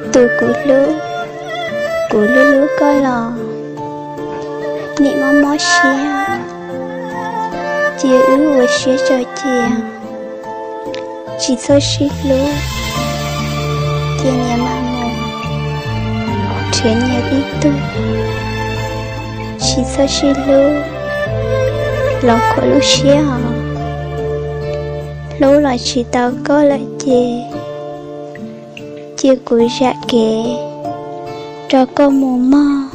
Tus kuv hlub, kuv hlub hlub koj los nim mob mob siab, cia wb ua siab tso cia, tsis txhob sib hlub, cia nyias mam mus nrhiav nyias ib tug, tsis txhob sib hlub los khuam lub siab os. Hlub los tsis tau koj lawm ces cia kuv zam kev rau koj mus mog,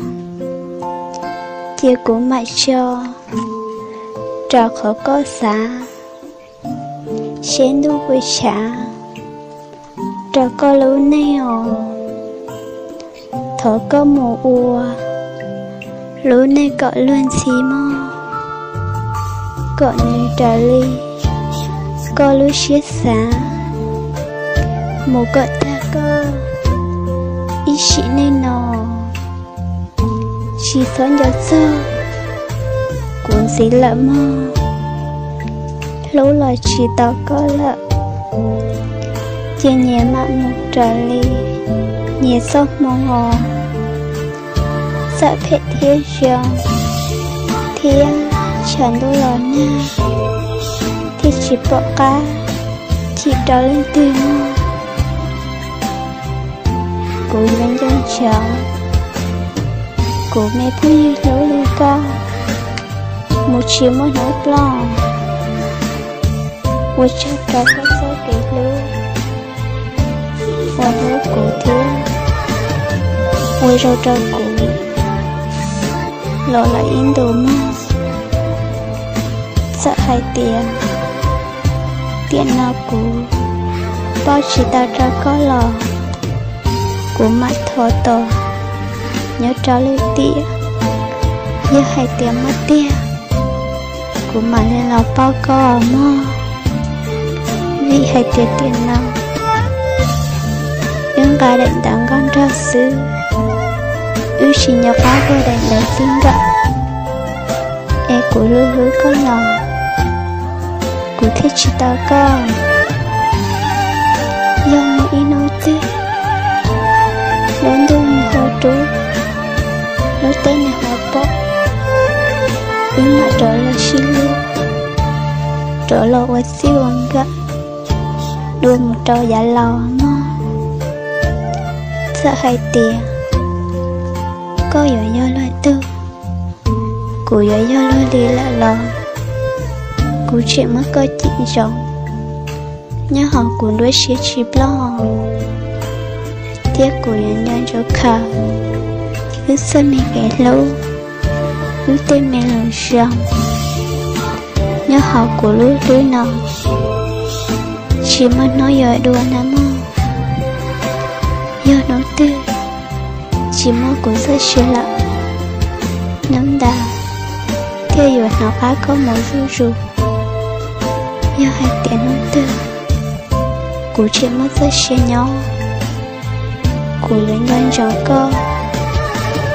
cia kuv mam tso rau qhov koj xav, seb ntuj puas tshav rau koj lub neej os. Thov koj mus ua lub neej kom luag ntxhi mog, kom nws raws li koj lub siab xav, mus kom tag koj ib sim neej no, tsis txhob nco txog kuv ntxiv lawm mog. Hlub los tsis tau koj lawm, cia nyias mam mus raws li nyias txoj hmoo os. Txawm phem thiab zoo thiab tshav ntuj los nag thiaj tsis pom qab chim rau leej twg mog. Kuv yuav nco ntsoov kuv me phooj ywg hlub li koj mus tsis muaj hnub ploj. Ua tsaug rau koj txoj kev hlub uas hlub kuv thiab ua zoo rau kuv los lawm ib ntus mog. Txawm hais tias tiam no kuv pauj tsis tau rau koj los kuv mam thov tos nyob rau lwm tiam. Yog hais tias muaj tiag, kuv mam li los pauj koj mog. Vim hais tias tiam no wb nqa daim ntawv nkauj nraug xwb, wb tsis nco qab ua daim ntawv txij nkawm. Es kuv hlub hlub koj los kuv thiaj tsis tau koj. Yog muaj ib hnub twg lub ntuj nws ho rub, lub teb nws ho pom, wb mam rov los sib hlub, rov los ua txij ua nkawm dua mus rau yav laus mog. Txawm hais tias koj yuav yog luag tug, kuv yuav yog luag li lawm los kuv tseem muab koj cim ntsoov nyob hauv kuv nruab siab tsis ploj, thiab kuv yuav nco ntsoov khaws wb txoj me kev hlub, wb tej me lus zoo nyob hauv kuv lub hlwb no, tsis muaj hnub yuav dua na mog. Yog hnub twg tsis muaj kuv txoj sia lawm, hnub ntawd thiaj yuav hnov qab koj mus zuj zus. Yog hais tias hnub twg kuv tseem muaj txoj sia nyob, kuv yuav nco ntsoov koj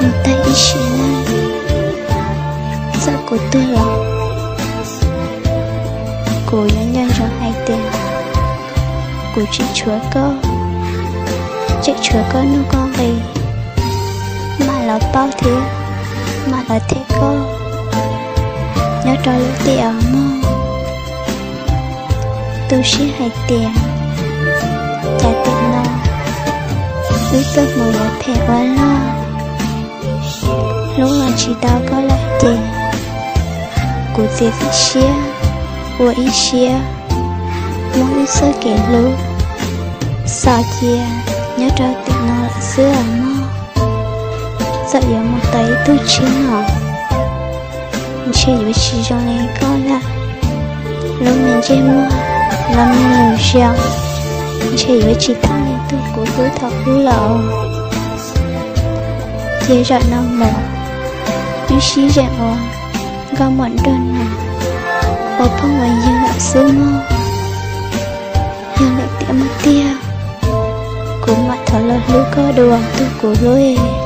mus tag ib sim neej. Txawm kuv tuag los kuv yuav nco ntsoov hais tias kuv tseem tshuav koj, tseem tshuav koj nuj koj nqis, mam los pauj thiab mam los them koj nyob rau lub tiam mog. Tu siab hais tias cas tiam no wb txoj hmoo yuav phem ua luaj. Hlub los tsis tau koj lawm ces kuv txiav txim siab ua ib siab muab wb txoj kev hlub xaus cia nyob rau tiam no lawm xwb os mog. Txawm yuav mus tau ib tug tshiab no, ntshe yuav tsis zoo li koj lawm. Lub me ntsej muag, lub me lus zoo, ntshe yuav tsis thooj li tus kuv hlub thaum ub lawm. Ces zaum no mus, wb sib zeem ua nkauj muam nraug nus, ua phooj ua ywg lawm xwb mog. Yog lawm tiam muaj tiag, kuv mam thov los hlub koj dua tus kuv hlub.